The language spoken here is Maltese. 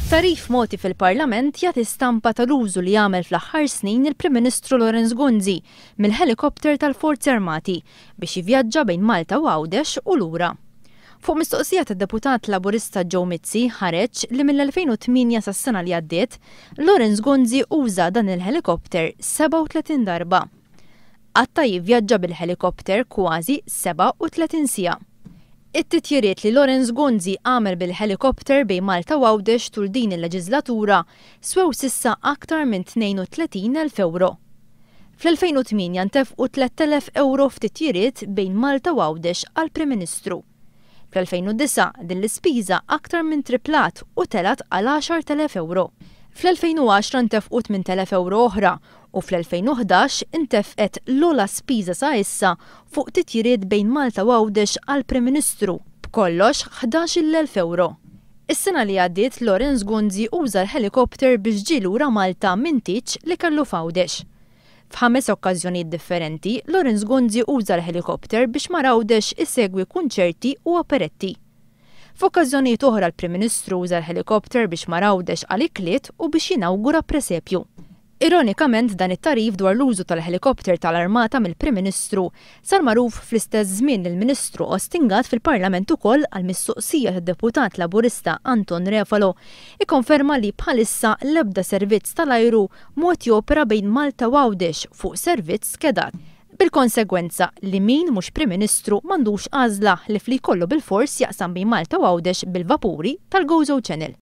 It-tagħrif mogħti fil-Parlament jagħti stampa tal-użu li għamel fl-aħħar snin il-Prim Ministru Lawrence Gonzi mill-ħelikopter tal-Forzi Armati biex jivvjaġġa bejn Malta u Għawdex u lura. Fuq mistoqsija tad-Deputat Laburista Joe Mizzi ħareġ li mill-2008 sas-sena li għaddiet, Lawrence Gonzi uża dan il-ħelikopter 37 darba. Qatta' jivvjaġġa bil-ħelikopter kważi 37 siegħa. It-titjiriet li Lawrence Gonzi għamel bil-ħelikopter bejn Malta u Għawdex tul din il-leġiżlatura swew s'issa aktar minn 32,000 ewro. Fl-2008 ntefqu 3,000 ewro f'titjiriet bejn Malta u Għawdex għall-Prim Ministru. Fl-2009 din l-ispiża aktar minn triplat u telgħet għal 10,000 ewro. Fl-2010 ntefqu 8,000 ewro oħra u fl-2011 intefqet l-ogħla spiża sa issa fuq titjiriet bejn Malta u Għawdex għall-Prim Ministru, b'kollox 11,000 ewro. Is-sena li għaddiet Lawrence Gonzi uża l-ħelikopter biex ġie lura Malta minn tieġ li kellu f'Għawdex. F'ħames okkażjonijiet differenti, Lawrence Gonzi uża l-ħelikopter biex mar Għawdex isegwi kunċerti u operetti. F'okkażjonijiet oħra l-Prim Ministru uża l-ħelikopter biex mar Għawdex għal ikliet u biex jinawgura presepju. Ironikament dan it-tagħrif dwar l-użu tal-ħelikopter tal-Armata mill-Prim Ministru sar magħruf fl-istess żmien li l-Ministru Austin Gatt fil-Parlament ukoll għal mistoqsija tad-Deputat Laburista Anton Refalo ikkonferma li bħalissa l-ebda servizz tal-ajru mhu qed jopera bejn Malta u Għawdex fuq servizz skedat. Bil-konsegwenza li min mhux Prim Ministru m'għandux għażla ħlief li jkollu bilfors jaqsam bejn Malta u Għawdex bil-vapuri tal-Gozo Channel.